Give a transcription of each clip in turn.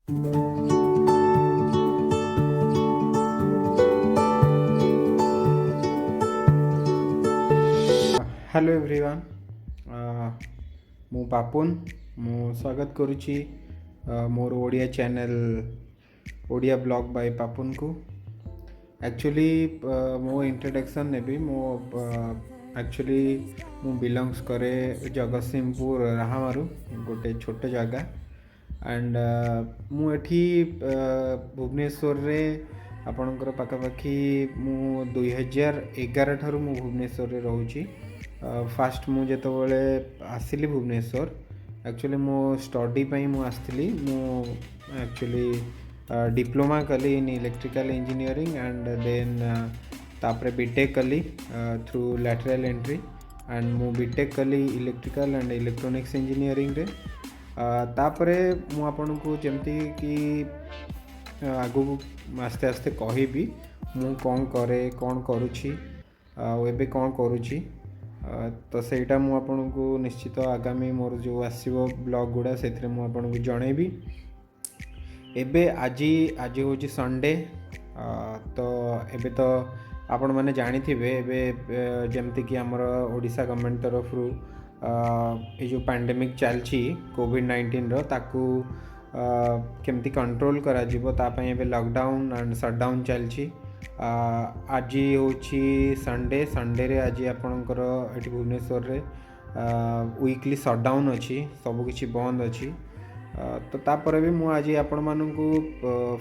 Hello everyone, ମୁଁ ପାପୁନ। ମୁଁ ସ୍ୱାଗତ କରୁଛି ମୋର Odia channel Odia blog by ପାପୁନକୁ। ଆକ୍ଚୁଆଲି ମୋ ଇଣ୍ଟ୍ରୋଡକ୍ସନ୍ ନେବି ମୁଁ। ଆକ୍ଚୁଆଲି ମୁଁ ବିଲଙ୍ଗସ୍ କରେ ଜଗତସିଂହପୁର ରାହାମାରୁ, ଗୋଟେ ଛୋଟ ଜାଗା। ଆଣ୍ଡ ମୁଁ ଏଠି ଭୁବନେଶ୍ୱରରେ ଆପଣଙ୍କର ପାଖାପାଖି ମୁଁ 2011 ଠାରୁ ମୁଁ ଭୁବନେଶ୍ୱରରେ ରହୁଛି। ଫାଷ୍ଟ ମୁଁ ଯେତେବେଳେ ଆସିଲି ଭୁବନେଶ୍ୱର, ଆକ୍ଚୁଆଲି ମୋ ଷ୍ଟଡ଼ି ପାଇଁ ମୁଁ ଆସିଥିଲି। ମୁଁ ଆକ୍ଚୁଆଲି ଡିପ୍ଲୋମା କଲି in electrical engineering and then ତାପରେ ବିଟେକ୍ କଲି ଥ୍ରୁ ଲାଟରାଲ୍ ଏଣ୍ଟ୍ରି। ଆଣ୍ଡ ମୁଁ ବିଟେକ୍ କଲି ଇଲେକ୍ଟ୍ରିକାଲ ଆଣ୍ଡ ଇଲେକ୍ଟ୍ରୋନିକ୍ସ ଇଞ୍ଜିନିୟରିଂରେ। ତାପରେ ମୁଁ ଆପଣଙ୍କୁ ଯେମିତି କି ଆଗକୁ ଆସ୍ତେ ଆସ୍ତେ କହିବି ମୁଁ କ'ଣ କରେ, କ'ଣ କରୁଛି ଆଉ ଏବେ କ'ଣ କରୁଛି। ତ ସେଇଟା ମୁଁ ଆପଣଙ୍କୁ ନିଶ୍ଚିତ ଆଗାମୀ ମୋର ଯେଉଁ ଆସିବ ବ୍ଲଗ୍ ଗୁଡ଼ା, ସେଥିରେ ମୁଁ ଆପଣଙ୍କୁ ଜଣେଇବି। ଏବେ ଆଜି ହେଉଛି ସଣ୍ଡେ। ତ ଏବେ ତ ଆପଣମାନେ ଜାଣିଥିବେ, ଏବେ ଯେମିତିକି ଆମର ଓଡ଼ିଶା ଗଭର୍ଣ୍ଣମେଣ୍ଟ ତରଫରୁ ଏ ଯେଉଁ ପାଣ୍ଡେମିକ୍ ଚାଲିଛି କୋଭିଡ଼-19ର, ତାକୁ କେମିତି କଣ୍ଟ୍ରୋଲ୍ କରାଯିବ, ତା ପାଇଁ ଏବେ ଲକଡାଉନ୍ ଆଣ୍ଡ ସଟ୍ଡାଉନ୍ ଚାଲିଛି। ଆଜି ହେଉଛି ସଣ୍ଡେ। ସଣ୍ଡେରେ ଆଜି ଆପଣଙ୍କର ଏଠି ଭୁବନେଶ୍ୱରରେ ୱିକଲି ସଟ୍ଡାଉନ୍ ଅଛି, ସବୁକିଛି ବନ୍ଦ ଅଛି। ତ ତାପରେ ବି ମୁଁ ଆଜି ଆପଣମାନଙ୍କୁ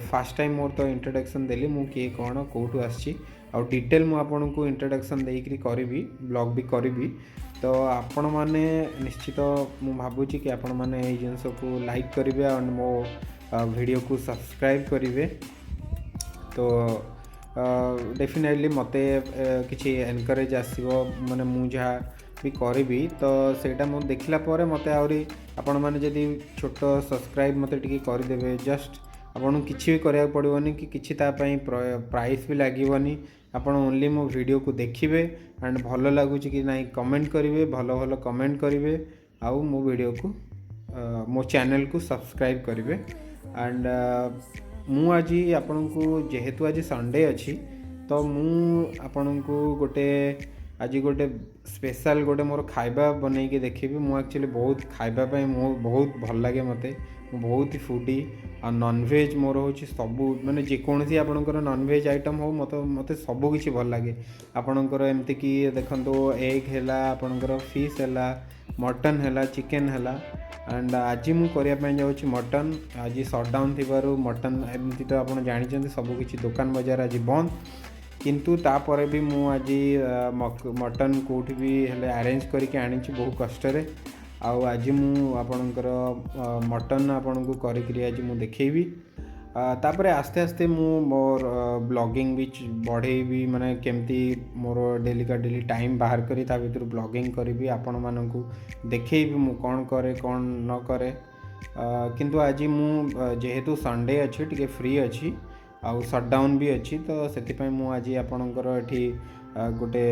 ଫାର୍ଷ୍ଟ ଟାଇମ୍ ମୋର ତ ଇଣ୍ଟ୍ରୋଡକ୍ସନ୍ ଦେଲି, ମୁଁ କିଏ, କ'ଣ, କେଉଁଠୁ ଆସିଛି, ଆଉ ଡିଟେଲ୍ ମୁଁ ଆପଣଙ୍କୁ ଇଣ୍ଟ୍ରୋଡକ୍ସନ୍ ଦେଇକରି କରିବି, ବ୍ଲଗ୍ ବି କରିବି। ତ ଆପଣମାନେ ନିଶ୍ଚିତ ମୁଁ ଭାବୁଛି କି ଆପଣମାନେ ଏଇ ଜିନିଷକୁ ଲାଇକ୍ କରିବେ ଆଉ ମୋ ଭିଡ଼ିଓକୁ ସବସ୍କ୍ରାଇବ୍ କରିବେ। ତ ଡେଫିନେଟଲି ମୋତେ କିଛି ଏନକରେଜ୍ ଆସିବ, ମାନେ ମୁଁ ଯାହା ବି କରିବି, ତ ସେଇଟା ମୁଁ ଦେଖିଲା ପରେ ମୋତେ ଆହୁରି ଆପଣମାନେ ଯଦି ଛୋଟ ସବସ୍କ୍ରାଇବ୍ ମୋତେ ଟିକେ କରିଦେବେ, ଜଷ୍ଟ ଆପଣଙ୍କୁ କିଛି ବି କରିବାକୁ ପଡ଼ିବନି କି କିଛି ତା ପାଇଁ ପ୍ରାଇସ୍ ବି ଲାଗିବନି। ଆପଣ ଓନ୍ଲି ମୋ ଭିଡ଼ିଓକୁ ଦେଖିବେ ଆଣ୍ଡ ଭଲ ଲାଗୁଛି କି ନାହିଁ କମେଣ୍ଟ କରିବେ, ଭଲ ଭଲ କମେଣ୍ଟ କରିବେ ଆଉ ମୋ ଭିଡ଼ିଓକୁ, ମୋ ଚ୍ୟାନେଲକୁ ସବସ୍କ୍ରାଇବ୍ କରିବେ। ଆଣ୍ଡ ମୁଁ ଆଜି ଆପଣଙ୍କୁ, ଯେହେତୁ ଆଜି ସଣ୍ଡେ ଅଛି, ତ ମୁଁ ଆପଣଙ୍କୁ ଗୋଟେ ଆଜି ଗୋଟେ ସ୍ପେଶାଲ୍ ଗୋଟେ ମୋର ଖାଇବା ବନେଇକି ଦେଖେଇବି। ମୁଁ ଆକ୍ଚୁଆଲି ବହୁତ ଖାଇବା ପାଇଁ ମୁଁ ବହୁତ ଭଲ ଲାଗେ ମୋତେ। ମୁଁ ବହୁତ ଫୁଡ଼ି ଆଉ ନନଭେଜ୍ ମୋର ହେଉଛି ସବୁ, ମାନେ ଯେକୌଣସି ଆପଣଙ୍କର ନନଭେଜ୍ ଆଇଟମ୍ ହଉ, ମୋତେ ସବୁ କିଛି ଭଲ ଲାଗେ। ଆପଣଙ୍କର ଏମିତିକି ଦେଖନ୍ତୁ, ଏଗ୍ ହେଲା, ଆପଣଙ୍କର ଫିସ୍ ହେଲା, ମଟନ୍ ହେଲା, ଚିକେନ୍ ହେଲା। ଆଣ୍ଡ ଆଜି ମୁଁ କରିବା ପାଇଁ ଯାଉଛି ମଟନ୍। ଆଜି ସଟ୍ଡାଉନ୍ ଥିବାରୁ ମଟନ୍, ଏମିତି ତ ଆପଣ ଜାଣିଛନ୍ତି, ସବୁ କିଛି ଦୋକାନ ବଜାର ଆଜି ବନ୍ଦ। କିନ୍ତୁ ତାପରେ ବି ମୁଁ ଆଜି ମଟନ୍ କେଉଁଠି ବି ହେଲେ ଆରେଞ୍ଜ କରିକି ଆଣିଛି ବହୁ କଷ୍ଟରେ। ଆଉ ଆଜି ମୁଁ ଆପଣଙ୍କର ମଟନ୍ ଆପଣଙ୍କୁ କରିକିରି ଆଜି ମୁଁ ଦେଖେଇବି। ତାପରେ ଆସ୍ତେ ଆସ୍ତେ ମୁଁ ମୋର ବ୍ଲଗିଂ ବି ବଢ଼େଇବି, ମାନେ କେମିତି ମୋର ଡେଲିକା ଡେଲି ଟାଇମ୍ ବାହାର କରି ତା ଭିତରୁ ବ୍ଲଗିଂ କରିବି, ଆପଣମାନଙ୍କୁ ଦେଖେଇବି ମୁଁ କ'ଣ କରେ, କ'ଣ ନ କରେ। କିନ୍ତୁ ଆଜି ମୁଁ ଯେହେତୁ ସଣ୍ଡେ ଅଛି, ଟିକେ ଫ୍ରି ଅଛି ଆଉ ସଟ୍ଡାଉନ୍ ବି ଅଛି, ତ ସେଥିପାଇଁ ମୁଁ ଆଜି ଆପଣଙ୍କର ଏଠି ଗୋଟେ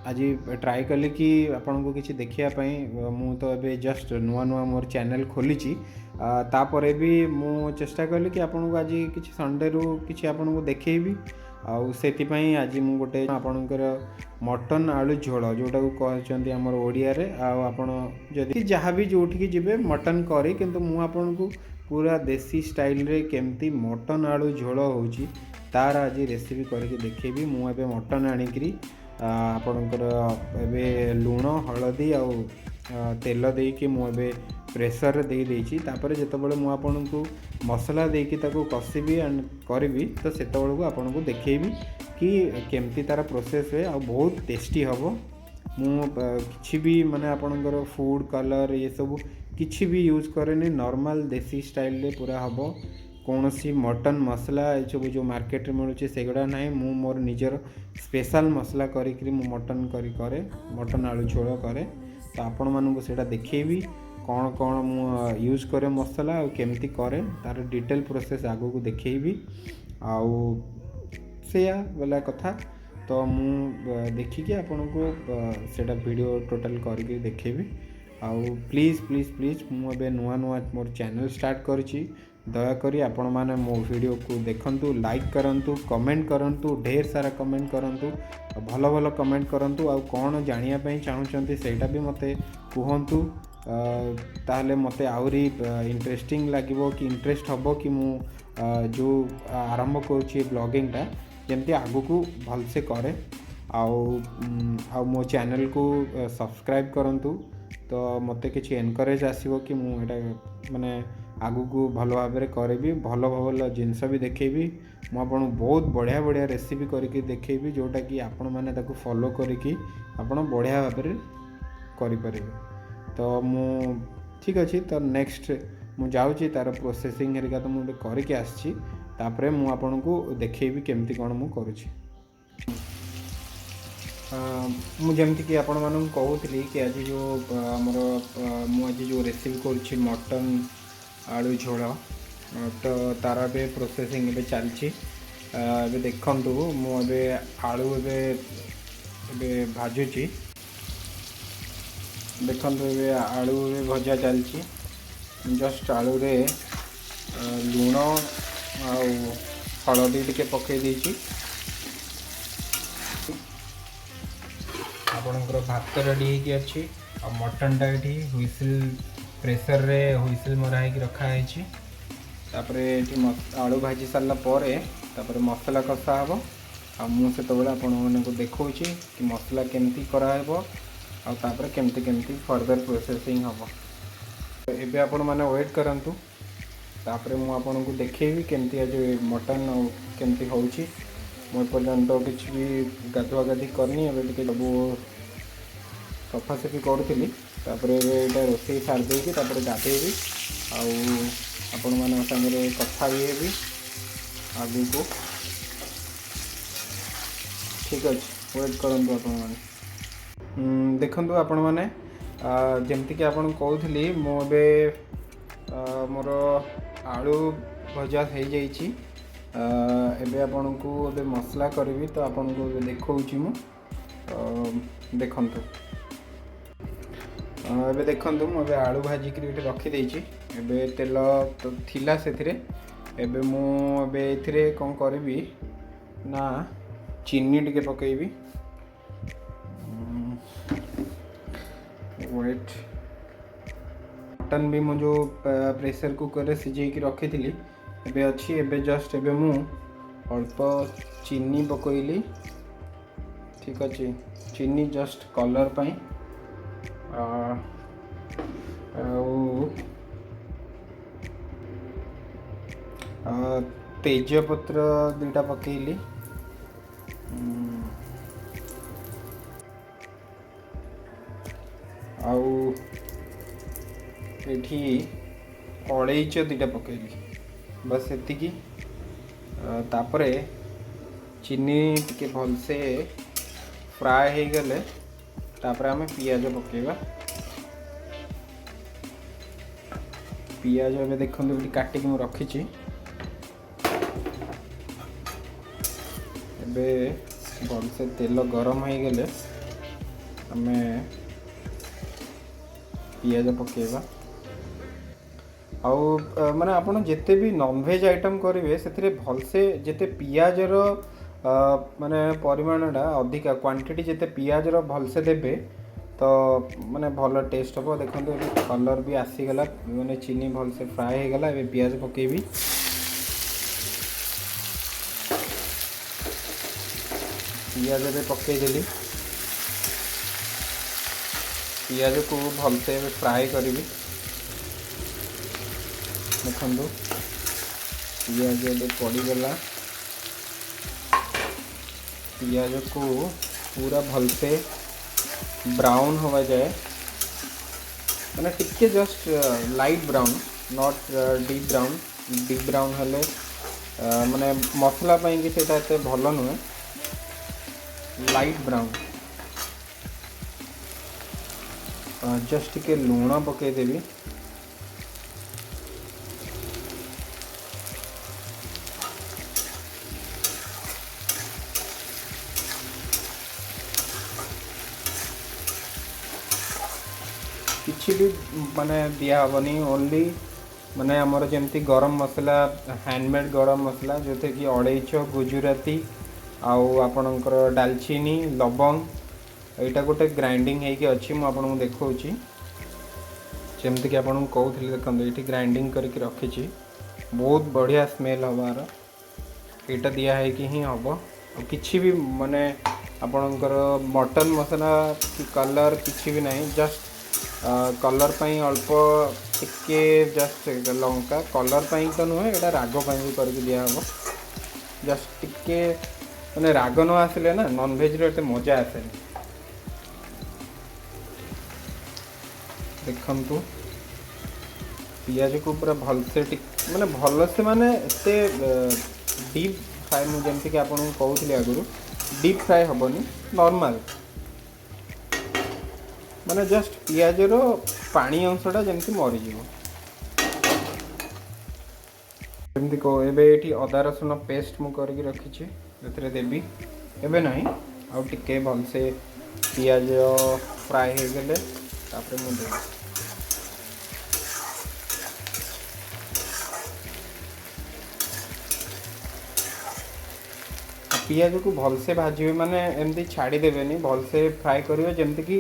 ଆଜି ଟ୍ରାଏ କଲି କି ଆପଣଙ୍କୁ କିଛି ଦେଖିବା ପାଇଁ। ମୁଁ ତ ଏବେ ଜଷ୍ଟ ନୂଆ ନୂଆ ମୋର ଚ୍ୟାନେଲ୍ ଖୋଲିଛି। ତାପରେ ବି ମୁଁ ଚେଷ୍ଟା କଲି କି ଆପଣଙ୍କୁ ଆଜି କିଛି ସଣ୍ଡେରୁ କିଛି ଆପଣଙ୍କୁ ଦେଖେଇବି। ଆଉ ସେଥିପାଇଁ ଆଜି ମୁଁ ଗୋଟେ ଆପଣଙ୍କର ମଟନ୍ ଆଳୁ ଝୋଳ, ଯେଉଁଟାକୁ କହୁଛନ୍ତି ଆମର ଓଡ଼ିଆରେ, ଆଉ ଆପଣ ଯଦି ଯାହା ବି ଯେଉଁଠିକି ଯିବେ ମଟନ୍ କରି, କିନ୍ତୁ ମୁଁ ଆପଣଙ୍କୁ ପୁରା ଦେଶୀ ଷ୍ଟାଇଲରେ କେମିତି ମଟନ୍ ଆଳୁ ଝୋଳ ହେଉଛି, ତାର ଆଜି ରେସିପି କରିକି ଦେଖେଇବି। ମୁଁ ଏବେ ମଟନ୍ ଆଣିକିରି ଆପଣଙ୍କର ଏବେ ଲୁଣ, ହଳଦୀ ଆଉ ତେଲ ଦେଇକି ମୁଁ ଏବେ ପ୍ରେସରରେ ଦେଇ ଦେଇଛି। ତାପରେ ଯେତେବେଳେ ମୁଁ ଆପଣଙ୍କୁ ମସଲା ଦେଇକି ତାକୁ କଷିବି ଆଣ୍ଡ କରିବି, ତ ସେତେବେଳକୁ ଆପଣଙ୍କୁ ଦେଖେଇବି କି କେମିତି ତା'ର ପ୍ରୋସେସ୍ ହୁଏ ଆଉ ବହୁତ ଟେଷ୍ଟି ହେବ। ମୁଁ କିଛି ବି ମାନେ ଆପଣଙ୍କର ଫୁଡ଼୍ କଲର୍ ଏସବୁ କିଛି ବି ୟୁଜ୍ କରେନି। ନର୍ମାଲ୍ ଦେଶୀ ଷ୍ଟାଇଲରେ ପୁରା ହେବ। କୌଣସି ମଟନ୍ ମସଲା ଏସବୁ ଯେଉଁ ମାର୍କେଟରେ ମିଳୁଛି, ସେଗୁଡ଼ା ନାହିଁ। ମୁଁ ମୋର ନିଜର ସ୍ପେଶାଲ୍ ମସଲା କରିକିରି ମୁଁ ମଟନ୍ କରି କରେ, ମଟନ୍ ଆଳୁ ଝୋଳ କରେ। ତ ଆପଣମାନଙ୍କୁ ସେଇଟା ଦେଖେଇବି, କ'ଣ କ'ଣ ମୁଁ ୟୁଜ୍ କରେ ମସଲା ଆଉ କେମିତି କରେ, ତା'ର ଡିଟେଲ୍ ପ୍ରୋସେସ୍ ଆଗକୁ ଦେଖେଇବି। ଆଉ ସେଇଆ ଗଲା କଥା। ତ ମୁଁ ଦେଖିକି ଆପଣଙ୍କୁ ସେଇଟା ଭିଡ଼ିଓ ଟୋଟାଲ୍ କରିକି ଦେଖେଇବି। ଆଉ ପ୍ଲିଜ୍, ପ୍ଲିଜ୍, ପ୍ଲିଜ୍, ମୁଁ ଏବେ ନୂଆ ନୂଆ ମୋର ଚ୍ୟାନେଲ୍ ଷ୍ଟାର୍ଟ କରିଛି। ଦୟାକରି ଆପଣମାନେ ମୋ ଭିଡ଼ିଓକୁ ଦେଖନ୍ତୁ, ଲାଇକ୍ କରନ୍ତୁ, କମେଣ୍ଟ କରନ୍ତୁ, ଢେର ସାରା କମେଣ୍ଟ କରନ୍ତୁ, ଆଉ ଭଲ ଭଲ କମେଣ୍ଟ କରନ୍ତୁ। ଆଉ କ'ଣ ଜାଣିବା ପାଇଁ ଚାହୁଁଛନ୍ତି ସେଇଟା ବି ମୋତେ କୁହନ୍ତୁ। ତାହେଲେ ମୋତେ ଆହୁରି ଇଣ୍ଟରେଷ୍ଟିଂ ଲାଗିବ କି ଇଣ୍ଟରେଷ୍ଟ ହେବ କି ମୁଁ ଯେଉଁ ଆରମ୍ଭ କରୁଛି ଏ ବ୍ଲଗିଂଟା ଯେମିତି ଆଗକୁ ଭଲସେ କରେ। ଆଉ ମୋ ଚ୍ୟାନେଲକୁ ସବସ୍କ୍ରାଇବ୍ କରନ୍ତୁ, ତ ମୋତେ କିଛି ଏନକରେଜ୍ ଆସିବ କି ମୁଁ ଏଇଟା ମାନେ ଆଗକୁ ଭଲ ଭାବରେ କରିବି, ଭଲ ଭଲ ଜିନିଷ ବି ଦେଖେଇବି। ମୁଁ ଆପଣଙ୍କୁ ବହୁତ ବଢ଼ିଆ ବଢ଼ିଆ ରେସିପି କରିକି ଦେଖେଇବି, ଯେଉଁଟାକି ଆପଣମାନେ ତାକୁ ଫଲୋ କରିକି ଆପଣ ବଢ଼ିଆ ଭାବରେ କରିପାରିବେ। ତ ମୁଁ ଠିକ୍ ଅଛି, ତ ନେକ୍ସଟ ମୁଁ ଯାଉଛି, ତା'ର ପ୍ରୋସେସିଂ ହେରିକା ତ ମୁଁ ଏବେ କରିକି ଆସିଛି। ତାପରେ ମୁଁ ଆପଣଙ୍କୁ ଦେଖେଇବି କେମିତି କ'ଣ ମୁଁ କରୁଛି। ମୁଁ ଯେମିତିକି ଆପଣମାନଙ୍କୁ କହୁଥିଲି କି ଆଜି ଯେଉଁ ଆମର ମୁଁ ଆଜି ଯେଉଁ ରେସିପି କରୁଛି ମଟନ୍ ଆଳୁ ଝୋଳ, ତ ତା'ର ଏବେ ପ୍ରୋସେସିଂ ଏବେ ଚାଲିଛି। ଏବେ ଦେଖନ୍ତୁ, ମୁଁ ଏବେ ଆଳୁ ଏବେ ଭାଜୁଛି। ଦେଖନ୍ତୁ, ଏବେ ଆଳୁ ଏବେ ଭଜା ଚାଲିଛି। ଜଷ୍ଟ ଆଳୁରେ ଲୁଣ ଆଉ ହଳଦୀ ଟିକେ ପକାଇ ଦେଇଛି। ଆପଣଙ୍କର ଭାତ ରେଡ଼ି ହେଇକି ଅଛି ଆଉ ମଟନ୍ଟା ଏଠି ହୁଇସିଲ୍ ପ୍ରେସରରେ ହୁଇସିଲ୍ ମରା ହେଇକି ରଖାହେଇଛି। ତାପରେ ଏଠି ଆଳୁ ଭାଜି ସାରିଲା ପରେ ତାପରେ ମସଲା କଷା ହେବ। ଆଉ ମୁଁ ସେତେବେଳେ ଆପଣମାନଙ୍କୁ ଦେଖାଉଛି କି ମସଲା କେମିତି କରାହେବ ଆଉ ତାପରେ କେମିତି କେମିତି ଫର୍ଦର ପ୍ରୋସେସିଂ ହେବ। ଏବେ ଆପଣମାନେ ୱେଟ୍ କରନ୍ତୁ, ତାପରେ ମୁଁ ଆପଣଙ୍କୁ ଦେଖେଇବି କେମିତି ଆଜି ମଟନ୍ ଆଉ କେମିତି ହେଉଛି। ମୁଁ ଏପର୍ଯ୍ୟନ୍ତ କିଛି ବି ଗାଧୁଆ ଗାଧି କରିନି, ଏବେ ଟିକେ ସବୁ ସଫାସଫି କରୁଥିଲି। ତାପରେ ଏବେ ଏଇଟା ରୋଷେଇ ସାରି ଦେଇକି ତାପରେ ଗାଧେଇବି ଆଉ ଆପଣମାନଙ୍କ ସାଙ୍ଗରେ କଥା ବି ହେବି ଆଗକୁ। ଠିକ୍ ଅଛି, ୱେଟ୍ କରନ୍ତୁ ଆପଣମାନେ। ଦେଖନ୍ତୁ ଆପଣମାନେ, ଯେମିତିକି ଆପଣଙ୍କୁ କହୁଥିଲି, ମୁଁ ଏବେ ମୋର ଆଳୁ ଭଜା ହେଇଯାଇଛି। ଏବେ ଆପଣଙ୍କୁ ଏବେ ମସଲା କରିବି, ତ ଆପଣଙ୍କୁ ଏବେ ଦେଖାଉଛି ମୁଁ। ଦେଖନ୍ତୁ, ଏବେ ଦେଖନ୍ତୁ, ମୁଁ ଏବେ ଆଳୁ ଭାଜିକିରି ଏଠି ରଖିଦେଇଛି। ଏବେ ତେଲ ତ ଥିଲା ସେଥିରେ। ଏବେ ମୁଁ ଏବେ ଏଥିରେ କ'ଣ କରିବି ନା ଚିନି ଟିକେ ପକାଇବି। ୱେଟ୍, ମଟନ୍ ବି ମୁଁ ଯେଉଁ ପ୍ରେସର୍ କୁକର୍ରେ ସିଝେଇକି ରଖିଥିଲି ଏବେ ଅଛି। ଏବେ ଜଷ୍ଟ ଏବେ ମୁଁ ଅଳ୍ପ ଚିନି ପକାଇଲି। ଠିକ୍ ଅଛି, ଚିନି ଜଷ୍ଟ କଲର୍ ପାଇଁ। ଆଉ ତେଜପତ୍ର ଦୁଇଟା ପକାଇଲି। ଆଉ ଏଠି ଅଳେଇଚ ଦୁଇଟା ପକାଇଲି, ବାସ୍ ଏତିକି। ତାପରେ ଚିନି ଟିକେ ଭଲସେ ଫ୍ରାଏ ହେଇଗଲେ ତାପରେ ଆମେ ପିଆଜ ପକାଇବା। ପିଆଜ ଏବେ ଦେଖନ୍ତୁ ଏଠି କାଟିକି ମୁଁ ରଖିଛି। ଏବେ ଭଲସେ ତେଲ ଗରମ ହେଇଗଲେ ଆମେ ପିଆଜ ପକାଇବା। ଆଉ ମାନେ ଆପଣ ଯେତେ ବି ନନଭେଜ୍ ଆଇଟମ୍ କରିବେ ସେଥିରେ ଭଲସେ ଯେତେ ପିଆଜର ମାନେ ପରିମାଣଟା ଅଧିକା କ୍ୱାଣ୍ଟିଟି ଯେତେ ପିଆଜର ଭଲସେ ଦେବେ ତ ମାନେ ଭଲ ଟେଷ୍ଟ ହେବ। ଦେଖନ୍ତୁ ଏବେ କଲର୍ ବି ଆସିଗଲା, ମାନେ ଚିନି ଭଲସେ ଫ୍ରାଏ ହେଇଗଲା। ଏବେ ପିଆଜ ପକାଇବି। ପିଆଜ ଏବେ ପକାଇଦେଲି। ପିଆଜକୁ ଭଲସେ ଏବେ ଫ୍ରାଏ କରିବି। ଦେଖନ୍ତୁ ପିଆଜ ଏବେ ପଡ଼ିଗଲା। ପିଆଜକୁ ପୁରା ଭଲସେ ବ୍ରାଉନ୍ ହେବା ଯାଏ, ମାନେ ଟିକେ just light brown, not deep brown. Deep brown ହେଲେ ମାନେ ମସଲା ପାଇଁକି ସେଇଟା ଏତେ ଭଲ ନୁହେଁ। ଲାଇଟ୍ ବ୍ରାଉନ୍, ଜଷ୍ଟ ଟିକେ ଲୁଣ ପକାଇଦେବି। କିଛି ବି ମାନେ ଦିଆହେବନି, ଓନ୍ଲି ମାନେ ଆମର ଯେମିତି ଗରମ ମସଲା, ହ୍ୟାଣ୍ଡମେଡ଼୍ ଗରମ ମସଲା, ଯେଉଁଥିରେ କି ଅଳେଇଚ, ଗୁଜୁରାତି ଆଉ ଆପଣଙ୍କର ଡାଲଚିନି, ଲବଙ୍ଗ, ଏଇଟା ଗୋଟେ ଗ୍ରାଇଣ୍ଡିଙ୍ଗ ହେଇକି ଅଛି। ମୁଁ ଆପଣଙ୍କୁ ଦେଖାଉଛି, ଯେମିତିକି ଆପଣଙ୍କୁ କହୁଥିଲି। ଦେଖନ୍ତୁ, ଏଇଠି ଗ୍ରାଇଣ୍ଡିଙ୍ଗ କରିକି ରଖିଛି। ବହୁତ ବଢ଼ିଆ ସ୍ମେଲ୍ ହେବାର। ଏଇଟା ଦିଆ ହେଇକି ହିଁ ହେବ। ଆଉ କିଛି ବି ମାନେ ଆପଣଙ୍କର ମଟନ୍ ମସଲା କି କଲର୍ କିଛି ବି ନାହିଁ। ଜଷ୍ଟ କଲର୍ ପାଇଁ ଅଳ୍ପ ଟିକେ, ଜଷ୍ଟ ଲଙ୍କା କଲର୍ ପାଇଁ ତ ନୁହେଁ, ଏଇଟା ରାଗ ପାଇଁ ବି କରିକି ଦିଆହେବ। ଜଷ୍ଟ ଟିକେ, ମାନେ ରାଗ ନ ଆସିଲେ ନା ନନଭେଜ୍ର ଏତେ ମଜା ଆସେନି। ଦେଖନ୍ତୁ, ପିଆଜକୁ ପୁରା ଭଲସେ ଟିକେ, ମାନେ ଭଲସେ ମାନେ ଏତେ ଡିପ୍ ଫ୍ରାଏ, ମୁଁ ଯେମିତିକି ଆପଣଙ୍କୁ କହୁଥିଲି ଆଗରୁ, ଡିପ୍ ଫ୍ରାଏ ହେବନି, ନର୍ମାଲ୍, ମାନେ ଜଷ୍ଟ ପିଆଜର ପାଣି ଅଂଶଟା ଯେମିତି ମରିଯିବ। ଯେମିତି ଏବେ ଏଇଠି ଅଦା ରସୁଣ ପେଷ୍ଟ ମୁଁ କରିକି ରଖିଛି, ଏଥିରେ ଦେବି। ଏବେ ନାହିଁ, ଆଉ ଟିକେ ଭଲସେ ପିଆଜ ଫ୍ରାଏ ହେଇଗଲେ ତାପରେ ମୁଁ ଦେବି। ପିଆଜକୁ ଭଲସେ ଭାଜିବେ, ମାନେ ଏମିତି ଛାଡ଼ିଦେବେନି, ଭଲସେ ଫ୍ରାଏ କରିବେ, ଯେମିତିକି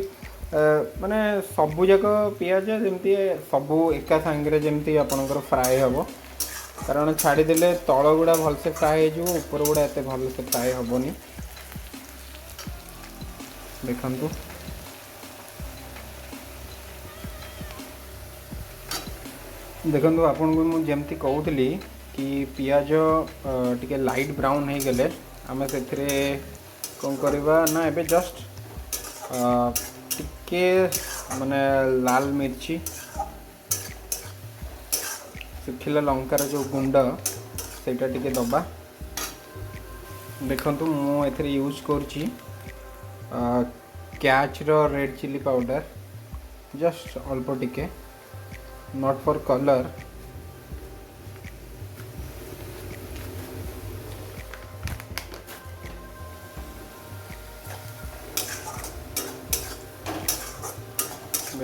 ମାନେ ସବୁଯାକ ପିଆଜ ଯେମିତି ସବୁ ଏକା ସାଙ୍ଗରେ ଯେମିତି ଆପଣଙ୍କର ଫ୍ରାଏ ହେବ। କାରଣ ଛାଡ଼ିଦେଲେ ତଳ ଗୁଡ଼ା ଭଲସେ ଫ୍ରାଏ ହେଇଯିବ, ଉପର ଗୁଡ଼ା ଏତେ ଭଲସେ ଫ୍ରାଏ ହେବନି। ଦେଖନ୍ତୁ, ଦେଖନ୍ତୁ, ଆପଣଙ୍କୁ ମୁଁ ଯେମିତି କହୁଥିଲି କି ପିଆଜ ଟିକେ ଲାଇଟ୍ ବ୍ରାଉନ୍ ହେଇଗଲେ ଆମେ ସେଥିରେ କ'ଣ କରିବା ନା, ଏବେ ଜଷ୍ଟ ଟିକେ ମାନେ ଲାଲ ମିର୍ଚି, ଶୁଖିଲା ଲଙ୍କାର ଯେଉଁ ଗୁଣ୍ଡ, ସେଇଟା ଟିକେ ଦେବା। ଦେଖନ୍ତୁ, ମୁଁ ଏଥିରେ ୟୁଜ୍ କରୁଛି କ୍ୟାଚ୍ର ରେଡ଼୍ ଚିଲି ପାଉଡ଼ର, ଜଷ୍ଟ ଅଳ୍ପ ଟିକେ, not for colour.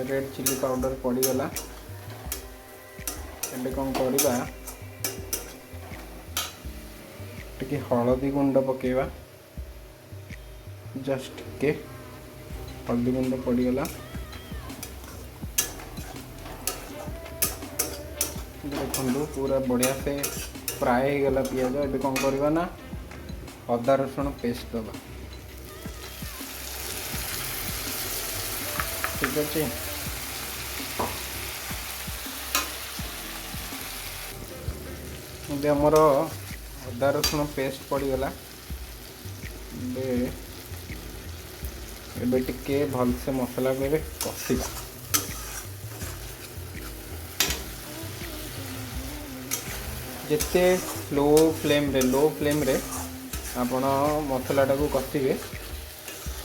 Red chilli powder ପଡ଼ିଗଲା। ଏବେ କ'ଣ କରିବା? ଟିକେ ହଳଦୀ ଗୁଣ୍ଡ ପକାଇବା, ଜଷ୍ଟ ଟିକେ ହଳଦୀ ଗୁଣ୍ଡ ପଡ଼ିଗଲା। ଦେଖନ୍ତୁ, ପୁରା ବଢ଼ିଆ ସେ ଫ୍ରାଏ ହେଇଗଲା ପିଆଜ। ଏବେ କ'ଣ କରିବା ନା, ଅଦା ରସୁଣ ପେଷ୍ଟ ଦେବା। ଠିକ୍ ଅଛି। ଏବେ ଆମର ଅଦା ରସୁଣ ପେଷ୍ଟ ପଡ଼ିଗଲା। ଏବେ ଟିକେ ଭଲସେ ମସଲାକୁ ଏବେ କଷିବା। ଯେତେ ସ୍ଲୋ ଫ୍ଲେମ୍ରେ, ଲୋ ଫ୍ଲେମ୍ରେ ଆପଣ ମସଲାଟାକୁ କଷିବେ,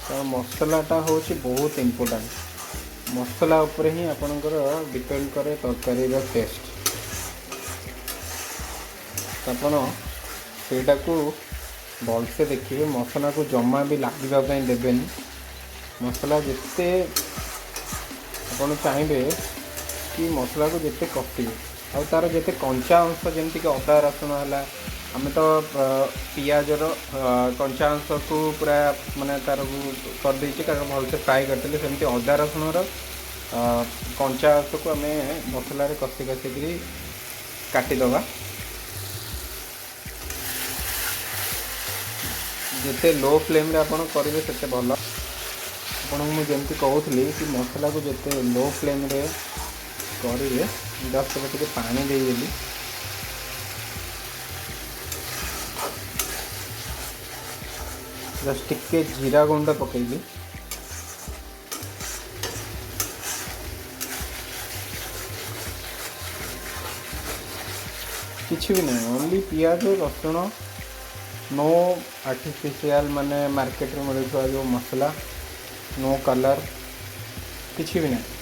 କାରଣ ମସଲାଟା ହେଉଛି ବହୁତ ଇମ୍ପୋର୍ଟାଣ୍ଟ। ମସଲା ଉପରେ ହିଁ ଆପଣଙ୍କର ଡିପେଣ୍ଡ କରେ ତରକାରୀର ଟେଷ୍ଟ। ଆପଣ ସେଇଟାକୁ ଭଲସେ ଦେଖିବେ, ମସଲାକୁ ଜମା ବି ଲାଗିବା ପାଇଁ ଦେବେନି। ମସଲା ଯେତେ ଆପଣ ଚାହିଁବେ କି ମସଲାକୁ ଯେତେ କଷିବେ ଆଉ ତା'ର ଯେତେ କଞ୍ଚା ଅଂଶ, ଯେମିତିକି ଅଦା ରସୁଣ ହେଲା, ଆମେ ତ ପିଆଜର କଞ୍ଚା ଅଂଶକୁ ପୁରା ମାନେ ତା'ର କରିଦେଇଛେ, କାରଣ ଭଲସେ ଫ୍ରାଏ କରିଥିଲେ। ସେମିତି ଅଦା ରସୁଣର କଞ୍ଚା ଅଂଶକୁ ଆମେ ମସଲାରେ କଷି କଷିକିରି କାଟିଦେବା। ଯେତେ ଲୋ ଫ୍ଲେମ୍ରେ ଆପଣ କରିବେ, ସେତେ ଭଲ। ଆପଣଙ୍କୁ ମୁଁ ଯେମିତି କହୁଥିଲି କି ମସଲାକୁ ଯେତେ ଲୋ ଫ୍ଲେମ୍ରେ କରିବେ। ଜଷ୍ଟ ଏବେ ଟିକେ ପାଣି ଦେଇଦେଲି। ଜଷ୍ଟ ଟିକେ ଜିରା ଗୁଣ୍ଡ ପକାଇଲି। କିଛି ବି ନାହିଁ, ଓନ୍ଲି ପିଆଜ ରସୁଣ, ନୋ ଆର୍ଟିଫିସିଆଲ୍, ମାନେ ମାର୍କେଟରେ ମିଳୁଥିବା ଯେଉଁ ମସଲା, ନୋ କଲର୍, କିଛି ବି ନାହିଁ।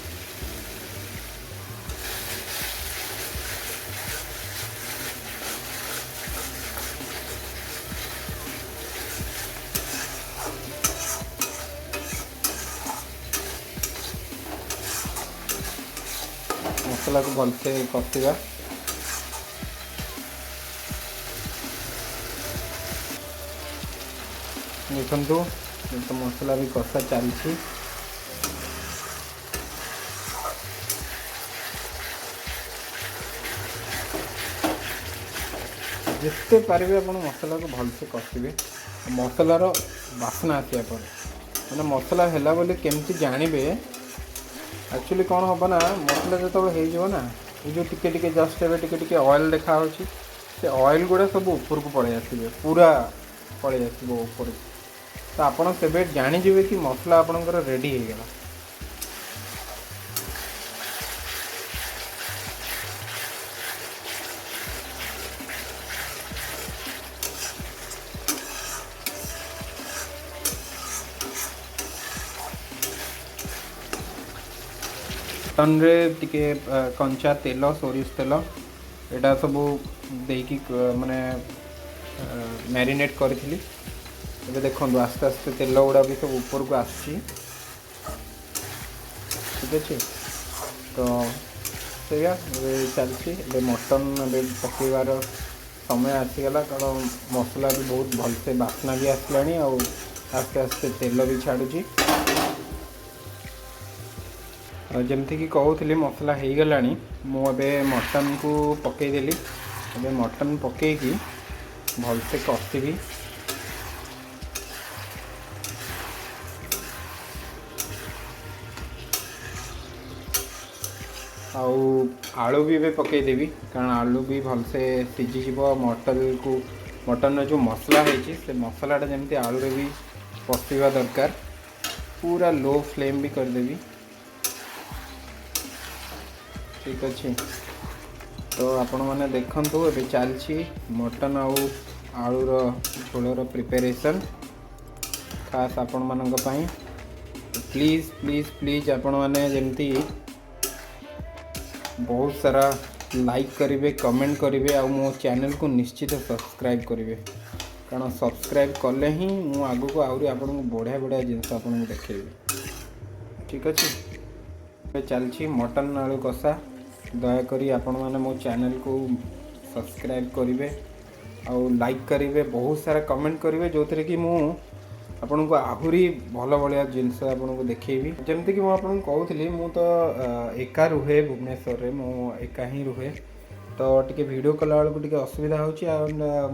ମସଲାକୁ ଭଲସେ କଷିବା। ଦେଖନ୍ତୁ, ତ ମସଲା ବି କଷା ଚାଲିଛି। ଯେତେ ପାରିବେ ଆପଣ ମସଲାକୁ ଭଲସେ କଷିବେ। ମସଲାର ବାସ୍ନା ଆସିବା ପରେ, ମାନେ ମସଲା ହେଲା ବୋଲି କେମିତି ଜାଣିବେ? ଆକ୍ଚୁଆଲି କ'ଣ ହେବ ନା, ମସଲା ଯେତେବେଳେ ହେଇଯିବ ନା, ଏ ଯେଉଁ ଟିକେ ଟିକେ ଜଷ୍ଟ ଏବେ ଟିକେ ଟିକେ ଅଏଲ୍ ଦେଖାହେଉଛି, ସେ ଅଏଲ୍ ଗୁଡ଼ା ସବୁ ଉପରକୁ ପଳେଇ ଆସିବେ, ପୁରା ପଳେଇ ଆସିବ ଉପରକୁ। ତ ଆପଣ ସେବେ ଜାଣିଯିବେ କି ମସଲା ଆପଣଙ୍କର ରେଡ଼ି ହେଇଗଲା। ମଟନରେ ଟିକେ କଞ୍ଚା ତେଲ, ସୋରିଷ ତେଲ, ଏଇଟା ସବୁ ଦେଇକି ମାନେ ମ୍ୟାରିନେଟ୍ କରିଥିଲି। ଏବେ ଦେଖନ୍ତୁ, ଆସ୍ତେ ଆସ୍ତେ ତେଲ ଗୁଡ଼ା ବି ସବୁ ଉପରକୁ ଆସୁଛି। ଠିକ୍ ଅଛି, ତ ସେଇଆ ଏବେ ଚାଲିଛି। ଏବେ ମଟନ୍ ଏବେ ପକାଇବାର ସମୟ ଆସିଗଲା, କାରଣ ମସଲା ବି ବହୁତ ଭଲସେ ବାସ୍ନା ବି ଆସିଲାଣି ଆଉ ଆସ୍ତେ ଆସ୍ତେ ତେଲ ବି ଛାଡ଼ୁଛି। ଯେମିତିକି କହୁଥିଲି, ମସଲା ହେଇଗଲାଣି। ମୁଁ ଏବେ ମଟନ୍କୁ ପକାଇଦେଲି। ଏବେ ମଟନ୍ ପକାଇକି ଭଲସେ କଷିବି। ଆଉ ଆଳୁ ବି ଏବେ ପକାଇଦେବି, କାରଣ ଆଳୁ ବି ଭଲସେ ସିଝିଯିବ। ମଟନ୍ର ଯେଉଁ ମସଲା ହେଇଛି, ସେ ମସଲାଟା ଯେମିତି ଆଳୁରେ ବି ପଶିବା ଦରକାର। ପୁରା ଲୋ ଫ୍ଲେମ୍ ବି କରିଦେବି। ଠିକ୍ ଅଛି, ତ ଆପଣମାନେ ଦେଖନ୍ତୁ, ଏବେ ଚାଲିଛି ମଟନ୍ ଆଉ ଆଳୁର ଝୋଳର ପ୍ରିପାରେସନ୍ ଖାସ୍ ଆପଣମାନଙ୍କ ପାଇଁ। ପ୍ଲିଜ୍, ପ୍ଲିଜ୍, ପ୍ଲିଜ୍, ଆପଣମାନେ ଯେମିତି ବହୁତ ସାରା ଲାଇକ୍ କରିବେ, କମେଣ୍ଟ କରିବେ ଆଉ ମୋ ଚ୍ୟାନେଲକୁ ନିଶ୍ଚିତ ସବସ୍କ୍ରାଇବ୍ କରିବେ, କାରଣ ସବସ୍କ୍ରାଇବ୍ କଲେ ହିଁ ମୁଁ ଆଗକୁ ଆହୁରି ଆପଣଙ୍କୁ ବଢ଼ିଆ ବଢ଼ିଆ ଜିନିଷ ଆପଣଙ୍କୁ ଦେଖେଇବି। ଠିକ୍ ଅଛି, ଏବେ ଚାଲିଛି ମଟନ୍ ଆଳୁ କଷା। ଦୟାକରି ଆପଣମାନେ ମୋ ଚ୍ୟାନେଲକୁ ସବସ୍କ୍ରାଇବ୍ କରିବେ ଆଉ ଲାଇକ୍ କରିବେ, ବହୁତ ସାରା କମେଣ୍ଟ କରିବେ, ଯେଉଁଥିରେ କି ମୁଁ ଆପଣଙ୍କୁ ଆହୁରି ଭଲ ଭଳିଆ ଜିନିଷ ଆପଣଙ୍କୁ ଦେଖେଇବି। ଯେମିତିକି ମୁଁ ଆପଣଙ୍କୁ କହୁଥିଲି, ମୁଁ ତ ଏକା ରୁହେ ଭୁବନେଶ୍ୱରରେ, ମୁଁ ଏକା ହିଁ ରୁହେ। ତ ଟିକେ ଭିଡ଼ିଓ କଲାବେଳକୁ ଟିକେ ଅସୁବିଧା ହେଉଛି। ଆଉ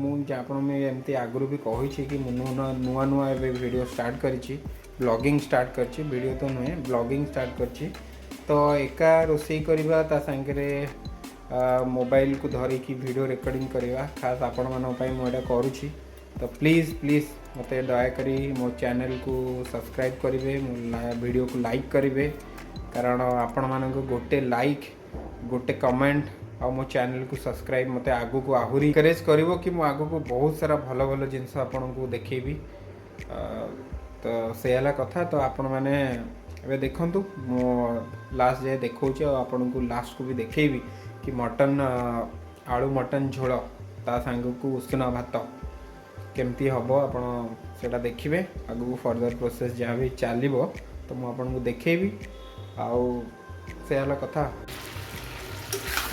ମୁଁ ଆପଣଙ୍କୁ ଏମିତି ଆଗରୁ ବି କହିଛି କି ମୁଁ ନୂଆ ନୂଆ ନୂଆ ଏବେ ଭିଡ଼ିଓ ଷ୍ଟାର୍ଟ କରିଛି, ବ୍ଲଗିଂ ଷ୍ଟାର୍ଟ କରିଛି, ଭିଡ଼ିଓ ତ ନୁହେଁ, ବ୍ଲଗିଂ ଷ୍ଟାର୍ଟ କରିଛି। ତ ଏକା ରୋଷେଇ କରିବା, ତା ସାଙ୍ଗରେ ମୋବାଇଲକୁ ଧରିକି ଭିଡ଼ିଓ ରେକର୍ଡ଼ିଂ କରିବା, ଖାସ୍ ଆପଣମାନଙ୍କ ପାଇଁ ମୁଁ ଏଇଟା କରୁଛି। ତ ପ୍ଲିଜ୍, ପ୍ଲିଜ୍, ମୋତେ ଦୟାକରି ମୋ ଚ୍ୟାନେଲକୁ ସବସ୍କ୍ରାଇବ୍ କରିବେ, ମୋ ଭିଡ଼ିଓକୁ ଲାଇକ୍ କରିବେ, କାରଣ ଆପଣମାନଙ୍କ ଗୋଟେ ଲାଇକ୍, ଗୋଟେ କମେଣ୍ଟ ଆଉ ମୋ ଚ୍ୟାନେଲକୁ ସବସ୍କ୍ରାଇବ୍ ମୋତେ ଆଗକୁ ଆହୁରି ଏନକରେଜ୍ କରିବ କି ମୁଁ ଆଗକୁ ବହୁତ ସାରା ଭଲ ଭଲ ଜିନିଷ ଆପଣଙ୍କୁ ଦେଖେଇବି। ତ ସେ ହେଲା କଥା। ତ ଆପଣମାନେ ଏବେ ଦେଖନ୍ତୁ, ମୁଁ ଲାଷ୍ଟ ଯାଏ ଦେଖାଉଛି ଆଉ ଆପଣଙ୍କୁ ଲାଷ୍ଟକୁ ବି ଦେଖେଇବି କି ମଟନ୍ ଆଳୁ ମଟନ୍ ଝୋଳ ତା ସାଙ୍ଗକୁ ଉଷୁନା ଭାତ କେମିତି ହେବ, ଆପଣ ସେଇଟା ଦେଖିବେ। ଆଗକୁ ଫର୍ଦର ପ୍ରୋସେସ୍ ଯାହା ବି ଚାଲିବ, ତ ମୁଁ ଆପଣଙ୍କୁ ଦେଖେଇବି। ଆଉ ସେ ହେଲା କଥା।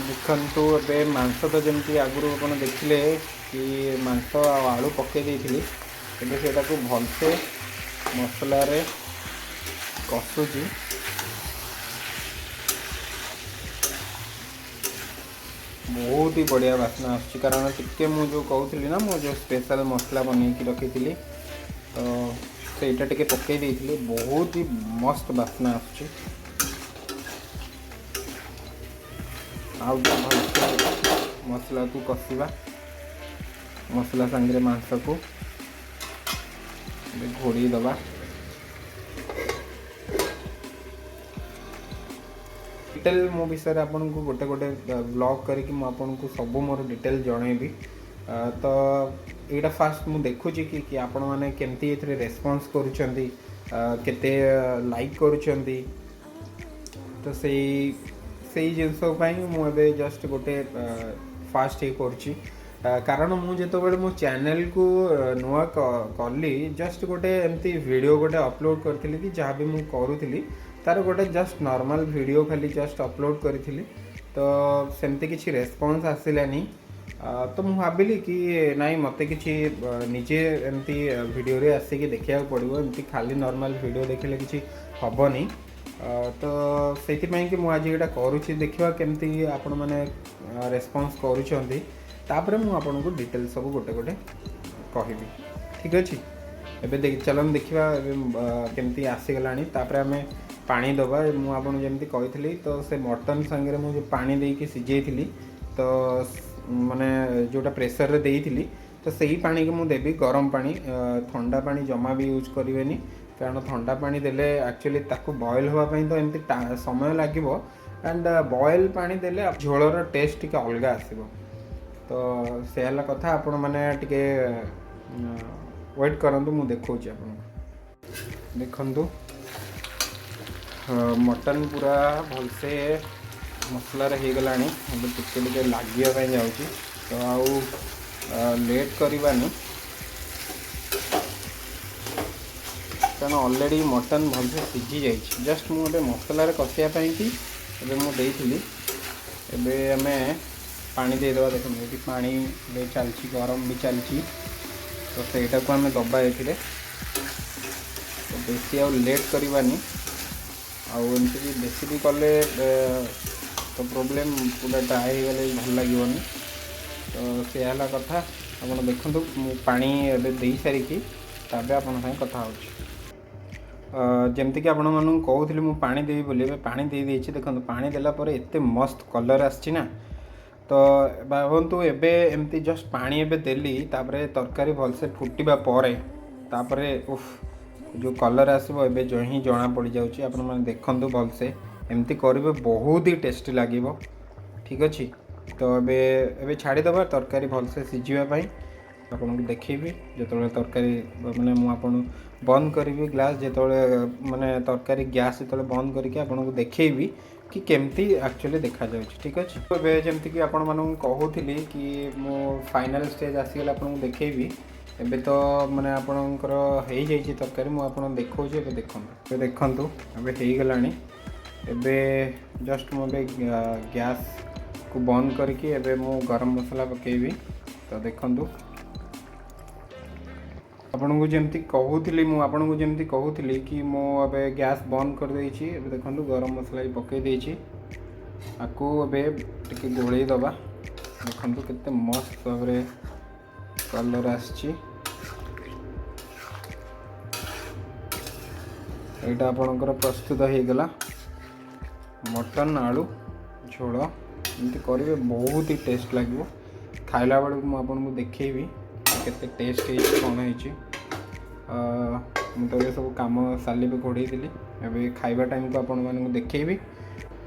ଦେଖନ୍ତୁ, ଏବେ ମାଂସ ତ ଯେମିତି ଆଗରୁ ଆପଣ ଦେଖିଲେ କି ମାଂସ ଆଉ ଆଳୁ ପକାଇ ଦେଇଥିଲି, ଏବେ ସେଇଟାକୁ ଭଲସେ ମସଲାରେ କଷୁଛି। ବହୁତ ହି ବଢ଼ିଆ ବାସ୍ନା ଆସୁଛି, କାରଣ ଟିକେ ମୁଁ ଯେଉଁ କହୁଥିଲି ନା, ମୁଁ ଯେଉଁ ସ୍ପେଶାଲ୍ ମସଲା ବନେଇକି ରଖିଥିଲି, ତ ସେଇଟା ଟିକେ ପକାଇ ଦେଇଥିଲି। ବହୁତ ହି ମସ୍ତ ବାସ୍ନା ଆସୁଛି। ଆଉ ଟିକେ ଭଲସେ ମସଲାକୁ କଷିବା, ମସଲା ସାଙ୍ଗରେ ମାଂସକୁ ଏବେ ଘୋଡ଼େଇ ଦେବା। ଡିଟେଲ୍ ମୋ ବିଷୟରେ ଆପଣଙ୍କୁ ଗୋଟେ ଗୋଟେ ବ୍ଲଗ୍ କରିକି ମୁଁ ଆପଣଙ୍କୁ ସବୁ ମୋର ଡିଟେଲ୍ ଜଣେଇବି। ତ ଏଇଟା ଫାଷ୍ଟ ମୁଁ ଦେଖୁଛି କି ଆପଣମାନେ କେମିତି ଏଥିରେ ରେସ୍ପନ୍ସ କରୁଛନ୍ତି, କେତେ ଲାଇକ୍ କରୁଛନ୍ତି। ତ ସେଇ ଜିନିଷ ପାଇଁ ମୁଁ ଏବେ ଜଷ୍ଟ ଗୋଟେ ଫାଷ୍ଟ ଇଏ କରୁଛି, କାରଣ ମୁଁ ଯେତେବେଳେ ମୋ ଚ୍ୟାନେଲକୁ ନୂଆ କଲି, ଜଷ୍ଟ ଗୋଟେ ଏମିତି ଭିଡ଼ିଓ ଗୋଟେ ଅପଲୋଡ଼ କରିଥିଲି କି ଯାହା ବି ମୁଁ କରୁଥିଲି ତାର ଗୋଟେ ଜଷ୍ଟ ନର୍ମାଲ ଭିଡ଼ିଓ ଖାଲି ଜଷ୍ଟ ଅପଲୋଡ଼ କରିଥିଲି। ତ ସେମିତି କିଛି ରେସ୍ପନ୍ସ ଆସିଲାନି। ତ ମୁଁ ଭାବିଲି କି ନାଇଁ, ମୋତେ କିଛି ନିଜେ ଏମିତି ଭିଡ଼ିଓରେ ଆସିକି ଦେଖିବାକୁ ପଡ଼ିବ। ଏମିତି ଖାଲି ନର୍ମାଲ୍ ଭିଡ଼ିଓ ଦେଖିଲେ କିଛି ହେବନି। ତ ସେଇଥିପାଇଁ କି ମୁଁ ଆଜି ଏଇଟା କରୁଛି। ଦେଖିବା କେମିତି ଆପଣମାନେ ରେସ୍ପନ୍ସ କରୁଛନ୍ତି, ତାପରେ ମୁଁ ଆପଣଙ୍କୁ ଡିଟେଲ୍ ସବୁ ଗୋଟେ ଗୋଟେ କହିବି। ଠିକ୍ ଅଛି, ଏବେ ଚାଲନ୍ତୁ ଦେଖିବା ଏବେ କେମିତି ଆସିଗଲାଣି। ତାପରେ ଆମେ ପାଣି ଦେବା। ମୁଁ ଆପଣଙ୍କୁ ଯେମିତି କହିଥିଲି, ତ ସେ ମଟନ୍ ସାଙ୍ଗରେ ମୁଁ ଯେଉଁ ପାଣି ଦେଇକି ସିଝେଇଥିଲି, ତ ମାନେ ଯେଉଁଟା ପ୍ରେସରରେ ଦେଇଥିଲି, ତ ସେଇ ପାଣିକୁ ମୁଁ ଦେବି, ଗରମ ପାଣି। ଥଣ୍ଡା ପାଣି ଜମା ବି ୟୁଜ୍ କରିବେନି, କାରଣ ଥଣ୍ଡା ପାଣି ଦେଲେ ଆକ୍ଚୁଆଲି ତାକୁ ବଏଲ୍ ହେବା ପାଇଁ ତ ଏମିତି ସମୟ ଲାଗିବ। ଆଣ୍ଡ ବଏଲ୍ ପାଣି ଦେଲେ ଝୋଳର ଟେଷ୍ଟ ଟିକେ ଅଲଗା ଆସିବ। ତ ସେ ହେଲା କଥା। ଆପଣମାନେ ଟିକେ ୱେଟ୍ କରନ୍ତୁ, ମୁଁ ଦେଖାଉଛି ଆପଣଙ୍କୁ। ଦେଖନ୍ତୁ, ମଟନ୍ ପୁରା ଭଲସେ ମସଲାରେ ହେଇଗଲାଣି। ଏବେ ଟିକେ ଟିକେ ଲାଗିବା ପାଇଁ ଯାଉଛି, ତ ଆଉ ଲେଟ୍ କରିବାନି, କାରଣ ଅଲରେଡ଼ି ମଟନ୍ ଭଲସେ ସିଝି ଯାଇଛି। ଜଷ୍ଟ ମୁଁ ଏବେ ମସଲାରେ କଷିବା ପାଇଁକି ଏବେ ମୁଁ ଦେଇଥିଲି। ଏବେ ଆମେ ପାଣି ଦେଇଦେବା। ଦେଖନ୍ତୁ, ଏଠି ପାଣି ଏବେ ଚାଲିଛି, ଗରମ ବି ଚାଲିଛି, ତ ସେଇଟାକୁ ଆମେ ଦେବା ଏଥିରେ। ତ ବେଶୀ ଆଉ ଲେଟ୍ କରିବାନି। ଆଉ ଏମିତି ବି ବେଶୀ ବି କଲେ ତ ପ୍ରୋବ୍ଲେମ୍, ପୁରା ଡ୍ରାଏ ହେଇଗଲେ ବି ଭଲ ଲାଗିବନି। ତ ସେୟା ହେଲା କଥା। ଆପଣ ଦେଖନ୍ତୁ, ମୁଁ ପାଣି ଏବେ ଦେଇସାରିକି ତାପରେ ଆପଣଙ୍କ ସାଙ୍ଗେ କଥା ହେଉଛି। ଯେମିତିକି ଆପଣମାନଙ୍କୁ କହୁଥିଲି ମୁଁ ପାଣି ଦେବି ବୋଲି, ଏବେ ପାଣି ଦେଇ ଦେଇଛି। ଦେଖନ୍ତୁ, ପାଣି ଦେଲା ପରେ ଏତେ ମସ୍ତ କଲର୍ ଆସିଛି ନା। ତ ଭାବନ୍ତୁ, ଏବେ ଏମିତି ଜଷ୍ଟ ପାଣି ଏବେ ଦେଲି, ତାପରେ ତରକାରୀ ଭଲସେ ଫୁଟିବା ପରେ ତାପରେ ଉଫ୍, ଯେଉଁ କଲର୍ ଆସିବ, ଏବେ ହିଁ ଜଣା ପଡ଼ିଯାଉଛି। ଆପଣମାନେ ଦେଖନ୍ତୁ ଭଲସେ, ଏମିତି କରିବେ, ବହୁତ ହି ଟେଷ୍ଟି ଲାଗିବ। ଠିକ୍ ଅଛି, ତ ଏବେ ଛାଡ଼ିଦେବା ତରକାରୀ ଭଲସେ ସିଝିବା ପାଇଁ। ଆପଣଙ୍କୁ ଦେଖେଇବି ଯେତେବେଳେ ତରକାରୀ, ମାନେ ମୁଁ ଆପଣଙ୍କୁ ବନ୍ଦ କରିବି ଗ୍ୟାସ୍ ଯେତେବେଳେ, ମାନେ ତରକାରୀ ଗ୍ୟାସ୍ ଯେତେବେଳେ ବନ୍ଦ କରିକି ଆପଣଙ୍କୁ ଦେଖେଇବି କି କେମିତି ଆକ୍ଚୁଆଲି ଦେଖାଯାଉଛି। ଠିକ୍ ଅଛି, ଏବେ ଯେମିତିକି ଆପଣମାନଙ୍କୁ କହୁଥିଲି କି ମୁଁ ଫାଇନାଲ୍ ଷ୍ଟେଜ୍ ଆସିଗଲେ ଆପଣଙ୍କୁ ଦେଖେଇବି। ଏବେ ତ ମାନେ ଆପଣଙ୍କର ହେଇଯାଇଛି ତରକାରୀ, ମୁଁ ଆପଣଙ୍କୁ ଦେଖାଉଛି। ଏବେ ଦେଖନ୍ତୁ, ଏବେ ଦେଖନ୍ତୁ, ଏବେ ହେଇଗଲାଣି। ଏବେ ଜଷ୍ଟ ମୁଁ ଏବେ ଗ୍ୟାସ୍କୁ ବନ୍ଦ କରିକି ଏବେ ମୁଁ ଗରମ ମସଲା ପକାଇବି। ତ ଦେଖନ୍ତୁ, ଆପଣଙ୍କୁ ଯେମିତି କହୁଥିଲି, ମୁଁ ଆପଣଙ୍କୁ ଯେମିତି କହୁଥିଲି କି ମୁଁ ଏବେ ଗ୍ୟାସ୍ ବନ୍ଦ କରିଦେଇଛି। ଏବେ ଦେଖନ୍ତୁ, ଗରମ ମସଲା ବି ପକାଇ ଦେଇଛି। ଆକୁ ଏବେ ଟିକେ ଗୋଳେଇ ଦେବା। ଦେଖନ୍ତୁ, କେତେ ମସ୍ତ ଭାବରେ କଲର୍ ଆସିଛି। ଏଇଟା ଆପଣଙ୍କର ପ୍ରସ୍ତୁତ ହେଇଗଲା ମଟନ୍ ଆଳୁ ଝୋଳ। ଏମିତି କରିବେ, ବହୁତ ହି ଟେଷ୍ଟ ଲାଗିବ। ଖାଇଲା ବେଳକୁ ମୁଁ ଆପଣଙ୍କୁ ଦେଖେଇବି କେତେ ଟେଷ୍ଟ ହେଇଛି, କ'ଣ ହେଇଛି। ମୁଁ ତ ଏବେ ସବୁ କାମ ସାରି ବି ଘୋଡ଼େଇଥିଲି। ଏବେ ଖାଇବା ଟାଇମ୍କୁ ଆପଣମାନଙ୍କୁ ଦେଖେଇବି।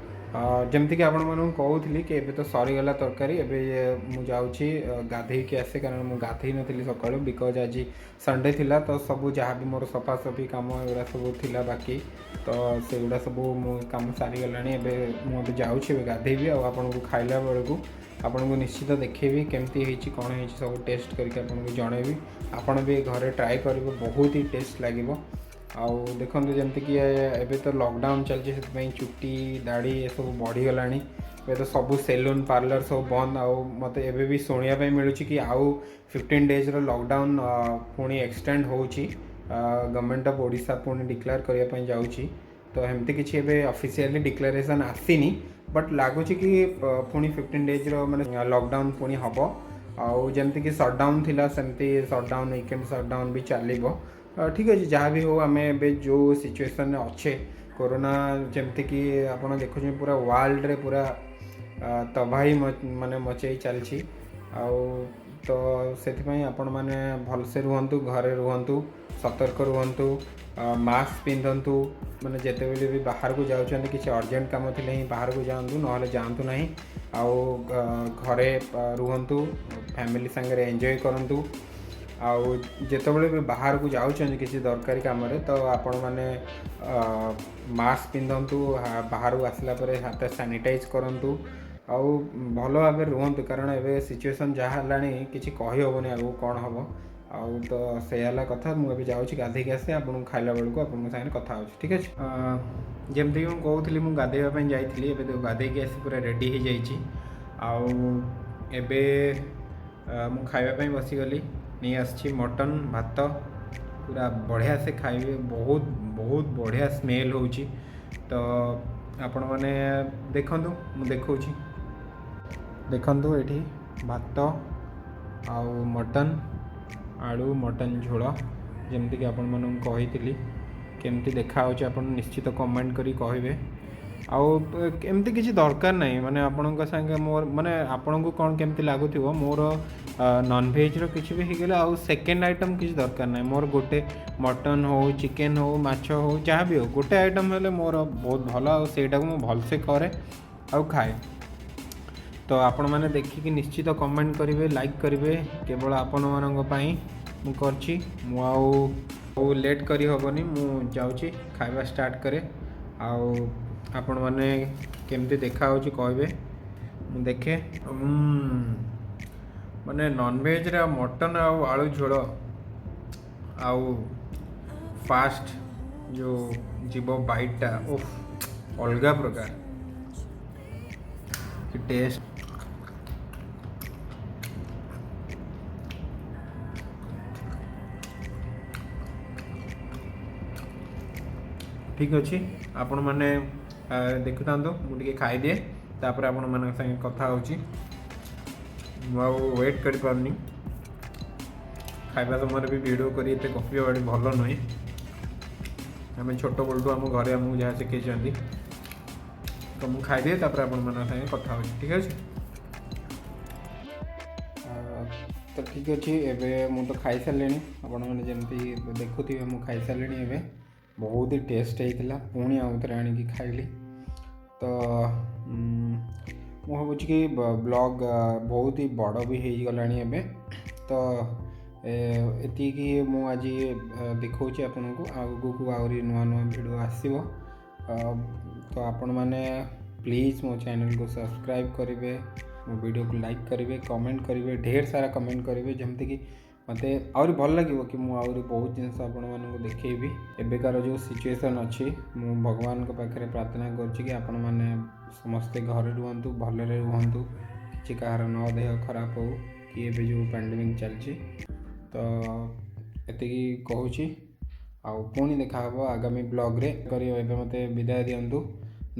ଯେମିତିକି ଆପଣମାନଙ୍କୁ କହୁଥିଲି କି ଏବେ ତ ସରିଗଲା ତରକାରୀ। ଏବେ ମୁଁ ଯାଉଛି ଗାଧେଇକି ଆସେ, କାରଣ ମୁଁ ଗାଧେଇ ନଥିଲି ସକାଳୁ, because ଆଜି ସଣ୍ଡେ ଥିଲା। ତ ସବୁ ଯାହା ବି ମୋର ସଫାସଫି କାମ ଏଗୁଡ଼ା ସବୁ ଥିଲା ବାକି, ତ ସେଗୁଡ଼ା ସବୁ ମୁଁ କାମ ସାରିଗଲାଣି। ଏବେ ମୁଁ ଏବେ ଯାଉଛି, ଏବେ ଗାଧେଇବି ଆଉ ଆପଣଙ୍କୁ ଖାଇଲା ବେଳକୁ ଆପଣଙ୍କୁ ନିଶ୍ଚିତ ଦେଖେଇବି କେମିତି ହେଇଛି, କ'ଣ ହେଇଛି, ସବୁ ଟେଷ୍ଟ କରିକି ଆପଣଙ୍କୁ ଜଣେଇବି। ଆପଣ ବି ଘରେ ଟ୍ରାଏ କରିବେ, ବହୁତ ହି ଟେଷ୍ଟ ଲାଗିବ। ଆଉ ଦେଖନ୍ତୁ, ଯେମିତିକି ଏବେ ତ ଲକଡାଉନ୍ ଚାଲିଛି, ସେଥିପାଇଁ ଚୁଟି ଦାଢ଼ି ଏସବୁ ବଢ଼ିଗଲାଣି। ଏବେ ତ ସବୁ ସେଲୁନ୍ ପାର୍ଲର ସବୁ ବନ୍ଦ। ଆଉ ମୋତେ ଏବେ ବି ଶୁଣିବା ପାଇଁ ମିଳୁଛି କି ଆଉ 15 ଡେଜ୍ର ଲକଡାଉନ୍ ପୁଣି ଏକ୍ସଟେଣ୍ଡ ହେଉଛି, ଗଭର୍ଣ୍ଣମେଣ୍ଟ ଅଫ୍ ଓଡ଼ିଶା ପୁଣି ଡିକ୍ଲେୟାର କରିବା ପାଇଁ ଯାଉଛି। ତ ଏମିତି କିଛି ଏବେ ଅଫିସିଆଲି ଡିକ୍ଲାରେସନ୍ ଆସିନି, ବଟ୍ ଲାଗୁଛି କି ପୁଣି 15 ଡେଜ୍ର ମାନେ ଲକଡାଉନ୍ ପୁଣି ହେବ। ଆଉ ଯେମିତିକି ସଟ୍ଡାଉନ୍ ଥିଲା, ସେମିତି ସଟ୍ଡାଉନ୍, ୱିକେଣ୍ଡ ସଟ୍ଡାଉନ୍ ବି ଚାଲିବ। ଠିକ୍ ଅଛି, ଯାହା ବି ହଉ, ଆମେ ଏବେ ଯେଉଁ ସିଚୁଏସନ୍ରେ ଅଛେ, କରୋନା ଯେମିତିକି ଆପଣ ଦେଖୁଛନ୍ତି ପୁରା ୱାର୍ଲଡ଼ରେ ପୁରା ତବାହି ମାନେ ମଚେଇ ଚାଲିଛି। ଆଉ ତ ସେଥିପାଇଁ ଆପଣମାନେ ଭଲସେ ରୁହନ୍ତୁ, ଘରେ ରୁହନ୍ତୁ, ସତର୍କ ରୁହନ୍ତୁ, ମାସ୍କ ପିନ୍ଧନ୍ତୁ। ମାନେ ଯେତେବେଳେ ବି ବାହାରକୁ ଯାଉଛନ୍ତି, କିଛି ଅର୍ଜେଣ୍ଟ କାମ ଥିଲେ ହିଁ ବାହାରକୁ ଯାଆନ୍ତୁ, ନହେଲେ ଯାଆନ୍ତୁ ନାହିଁ। ଆଉ ଘରେ ରୁହନ୍ତୁ, ଫ୍ୟାମିଲି ସାଙ୍ଗରେ ଏନ୍ଜୟ କରନ୍ତୁ। ଆଉ ଯେତେବେଳେ ବି ବାହାରକୁ ଯାଉଛନ୍ତି କିଛି ଦରକାରୀ କାମରେ, ତ ଆପଣମାନେ ମାସ୍କ ପିନ୍ଧନ୍ତୁ, ବାହାରକୁ ଆସିଲା ପରେ ହାତ ସାନିଟାଇଜ୍ କରନ୍ତୁ ଆଉ ଭଲ ଭାବରେ ରୁହନ୍ତୁ, କାରଣ ଏବେ ସିଚୁଏସନ୍ ଯାହା ହେଲାଣି, କିଛି କହିହେବନି ଆଗକୁ କ'ଣ ହେବ। ଆଉ ତ ସେଇଆ ହେଲା କଥା। ମୁଁ ଏବେ ଯାଉଛି ଗାଧେଇକି ଆସେ, ଆପଣଙ୍କୁ ଖାଇଲା ବେଳକୁ ଆପଣଙ୍କ ସାଙ୍ଗରେ କଥା ହେଉଛି। ଠିକ୍ ଅଛି, ଯେମିତିକି ମୁଁ କହୁଥିଲି, ମୁଁ ଗାଧେଇବା ପାଇଁ ଯାଇଥିଲି। ଏବେ ତ ଗାଧେଇକି ଆସି ପୁରା ରେଡ଼ି ହେଇଯାଇଛି। ଆଉ ଏବେ ମୁଁ ଖାଇବା ପାଇଁ ବସିଗଲି। ନେଇ ଆସିଛି ମଟନ୍ ଭାତ, ପୁରା ବଢ଼ିଆ ସେ ଖାଇବେ। ବହୁତ ବହୁତ ବଢ଼ିଆ ସ୍ମେଲ୍ ହେଉଛି। ତ ଆପଣମାନେ ଦେଖନ୍ତୁ, ମୁଁ ଦେଖାଉଛି। ଦେଖନ୍ତୁ, ଏଠି ଭାତ ଆଉ ମଟନ୍, ଆଳୁ ମଟନ୍ ଝୋଳ, ଯେମିତିକି ଆପଣମାନଙ୍କୁ କହିଥିଲି। କେମିତି ଦେଖାହେଉଛି ଆପଣ ନିଶ୍ଚିତ କମେଣ୍ଟ କରି କହିବେ। ଆଉ ଏମିତି କିଛି ଦରକାର ନାହିଁ, ମାନେ ଆପଣଙ୍କ ସାଙ୍ଗେ ମୋର, ମାନେ ଆପଣଙ୍କୁ କ'ଣ କେମିତି ଲାଗୁଥିବ। ମୋର ନନଭେଜ୍ର କିଛି ବି ହେଇଗଲେ ଆଉ ସେକେଣ୍ଡ ଆଇଟମ୍ କିଛି ଦରକାର ନାହିଁ। ମୋର ଗୋଟେ ମଟନ୍ ହଉ, ଚିକେନ୍ ହଉ, ମାଛ ହଉ, ଯାହା ବି ହଉ, ଗୋଟେ ଆଇଟମ୍ ହେଲେ ମୋର ବହୁତ ଭଲ ଆଉ ସେଇଟାକୁ ମୁଁ ଭଲସେ କରେ ଆଉ ଖାଏ। ତ ଆପଣମାନେ ଦେଖିକି ନିଶ୍ଚିତ କମେଣ୍ଟ କରିବେ, ଲାଇକ୍ କରିବେ। କେବଳ ଆପଣମାନଙ୍କ ପାଇଁ ମୁଁ କରିଛି। ମୁଁ ଆଉ ଲେଟ୍ କରି ହେବନି, ମୁଁ ଯାଉଛି ଖାଇବା ଷ୍ଟାର୍ଟ କରେ। ଆଉ ଆପଣମାନେ କେମିତି ଦେଖାହେଉଛି କହିବେ। ମୁଁ ଦେଖେ, ମାନେ ନନଭେଜରେ ଆଉ ମଟନ୍ ଆଉ ଆଳୁ ଝୋଳ ଆଉ ଫାଷ୍ଟ ଯେଉଁ ଯିବ ବାଇଟ୍ଟା, ଓଫ୍, ଅଲଗା ପ୍ରକାର କି ଟେଷ୍ଟ! ଠିକ୍ ଅଛି, ଆପଣମାନେ ଦେଖୁଥାନ୍ତୁ, ମୁଁ ଟିକେ ଖାଇଦିଏ, ତାପରେ ଆପଣମାନଙ୍କ ସାଙ୍ଗେ କଥା ହେଉଛି। ମୁଁ ଆଉ ୱେଟ୍ କରିପାରୁନି। ଖାଇବା ସମୟରେ ବି ଭିଡ଼ିଓ କରି ଏତେ ଗପିବା ବାଡ଼ି ଭଲ ନୁହେଁ। ଆମେ ଛୋଟ ବେଳଠୁ ଆମ ଘରେ ଆମକୁ ଯାହା ଶିଖେଇଛନ୍ତି। ତ ମୁଁ ଖାଇଦିଏ, ତାପରେ ଆପଣମାନଙ୍କ ସାଙ୍ଗେ କଥା ହେଉଛି। ଠିକ୍ ଅଛି। ତ ଠିକ୍ ଅଛି, ଏବେ ମୁଁ ତ ଖାଇସାରିଲିଣି। ଆପଣମାନେ ଯେମିତି ଦେଖୁଥିବେ, ମୁଁ ଖାଇସାରିଲିଣି ଏବେ। ବହୁତ ହି ଟେଷ୍ଟ ହେଇଥିଲା, ପୁଣି ଆଉ ଥରେ ଆଣିକି ଖାଇଲି। ତ ମୁଁ ଭାବୁଛି କି ବ୍ଲଗ୍ ବହୁତ ହି ବଡ଼ ବି ହେଇଗଲାଣି ଏବେ। ତ ଏତିକି ମୁଁ ଆଜି ଦେଖାଉଛି ଆପଣଙ୍କୁ। ଆଗକୁ ଆହୁରି ନୂଆ ନୂଆ ଭିଡ଼ିଓ ଆସିବ। ତ ଆପଣମାନେ ପ୍ଲିଜ୍ ମୋ ଚ୍ୟାନେଲକୁ ସବସ୍କ୍ରାଇବ୍ କରିବେ, ମୋ ଭିଡ଼ିଓକୁ ଲାଇକ୍ କରିବେ, କମେଣ୍ଟ କରିବେ, ଢେର ସାରା କମେଣ୍ଟ କରିବେ, ଯେମିତିକି ମୋତେ ଆହୁରି ଭଲ ଲାଗିବ କି ମୁଁ ଆହୁରି ବହୁତ ଜିନିଷ ଆପଣମାନଙ୍କୁ ଦେଖେଇବି। ଏବେକାର ଯେଉଁ ସିଚୁଏସନ୍ ଅଛି, ମୁଁ ଭଗବାନଙ୍କ ପାଖରେ ପ୍ରାର୍ଥନା କରୁଛି କି ଆପଣମାନେ ସମସ୍ତେ ଘରେ ରୁହନ୍ତୁ, ଭଲରେ ରୁହନ୍ତୁ, କିଛି କାହାର ନ ଦେହ ଖରାପ ହେଉ କି ଏବେ ଯେଉଁ ପାଣ୍ଡେମିକ୍ ଚାଲିଛି। ତ ଏତିକି କହୁଛି ଆଉ ପୁଣି ଦେଖାହେବ ଆଗାମୀ ବ୍ଲଗ୍ରେ କରିବ। ଏବେ ମୋତେ ବିଦାୟ ଦିଅନ୍ତୁ।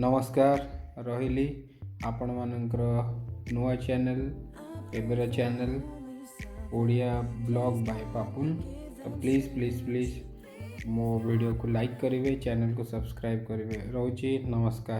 ନମସ୍କାର, ରହିଲି। ଆପଣମାନଙ୍କର ନୂଆ ଚ୍ୟାନେଲ୍, ଏବେର ଚ୍ୟାନେଲ୍ ଓଡ଼ିଆ ବ୍ଲଗ୍ ବାଇ ପାପୁନ। ତ ପ୍ଲିଜ୍ ପ୍ଲିଜ୍ ପ୍ଲିଜ୍ ମୋ ଭିଡ଼ିଓକୁ ଲାଇକ୍ କରିବେ, ଚ୍ୟାନେଲକୁ ସବସ୍କ୍ରାଇବ୍ କରିବେ। ରହୁଛି, ନମସ୍କାର।